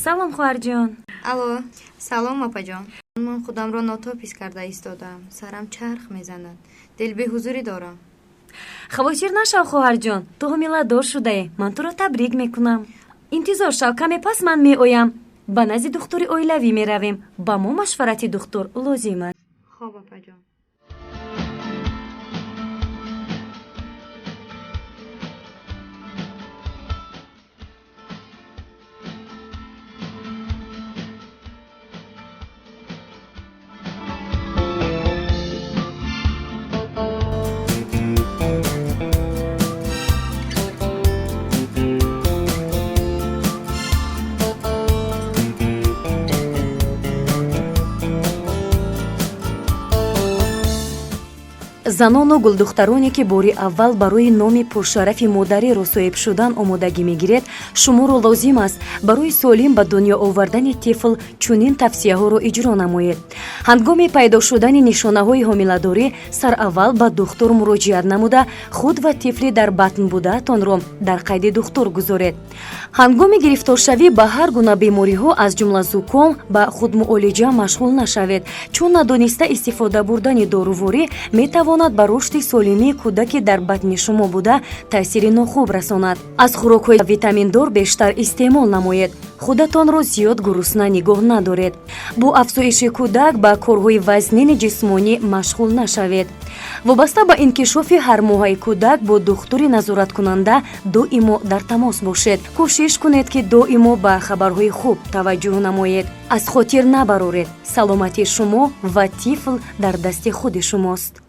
Салом, хоҳарҷон. Алло, салом, апаҷон. Ман худамро нотоб ҳис карда истодаам, сарам чарх мезанад, дилбеҳузурӣ дорам. Хавотир нашав, хоҳарҷон, ту ҳомиладор шудаӣ, ман туро табрик мекунам. Интизор шав, каме пас ман меоям, ба назди духтури оилавӣ меравем, ба мо машварати духтур лозим аст. Хоб, апаҷон. Занону гулдухтароне, ки бори аввал барои номи пуршарафи модариро соҳиб шудан омодагӣ мегиред, шуморо лозим аст барои солим ба дунё овардани тифл чунин тавсияҳоро иҷро намоед. Ҳангоми пайдо шудани нишонаҳои ҳомиладорӣ сараввал ба духтур муроҷиат намуда, худ ва тифли дар батн будаатонро дар қайди духтур гузоред. Ҳангоми гирифторшавӣ ба ҳар гуна бемориҳо, аз ҷумла зуком, ба худмуолиҷа машғул нашавед, чун надониста истифода бурдани доруворӣ метавонад ба рушди солимии кӯдаки дар батни шумо буда таъсири нохуб расонад. Аз хӯрокҳои витаминдор бештар истеъмол намоед, худатонро зиёд гурусна нигоҳ надоред. Бо афзоиши кӯдак ба корҳои вазнини ҷисмонӣ машғул нашавед. Вобаста ба инкишофи ҳармоҳаи кӯдак бо духтури назораткунанда доимо дар тамос бошед. Кӯшиш кунед, ки доимо ба хабарҳои хуб таваҷҷӯҳ намоед. Аз хотир набароред, саломатии шумо ва тифл дар дасти худи шумост.